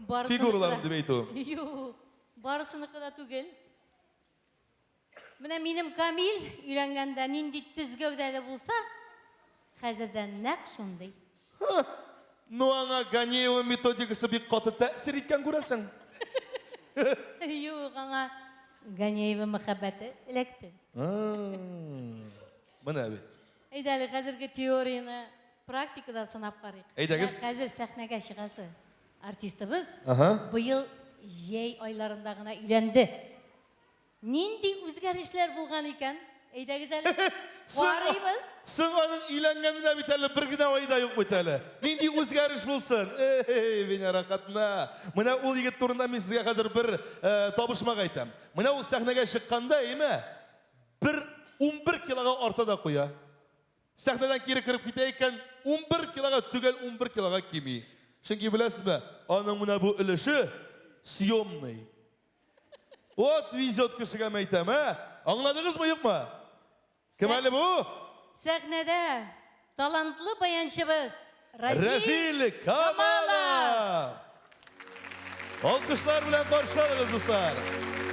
Фигураларым дип әйтү. Юк, барысыныкы да түгел. Менә минем Камил өйләнгәндә нинди төз гәүдәле булса, хәзер дә нәкъ шундый. Ну, аңа Ганеева методикасы бик каты тәэсир иткән, күрәсең. Юк, аңа Ганеева мәхәббәте эләкте. Менә бит. Әйдә әле хәзерге теорияне практикада сынап карыйк. Әйдәгез. Менә хәзер сәхнәгә чыгасы артистыбыз быел җәй айларында гына өйләнде. Нинди үзгәрешләр булган икән? Әйдәгез әле, карыйбыз. Соң аның өйләнгәненә бит әле бер генә ай да юк бит әле. Нинди үзгәреш булсын? Эй, Венера хатына. Менә ул егет турында мин сезгә хәзер бер э, табышмак әйтәм. Менә ул сәхнәгә чыкканда, әйме, бер 11 килога арта да куя. Сәхнәдән кире кереп китә икән, 11 килога, төгәл 11 килога кими. Чөнки беләсезме, аның менә бу өлеше съемный. Вот везет кешегә мәйтәм, ә? Аңладыгызмы, юкмы? Кем әле бу? Сәхнәдә талантлы баянчыбыз Рәзил Камалов! Алкышлар белән каршы алыгыз, дуслар!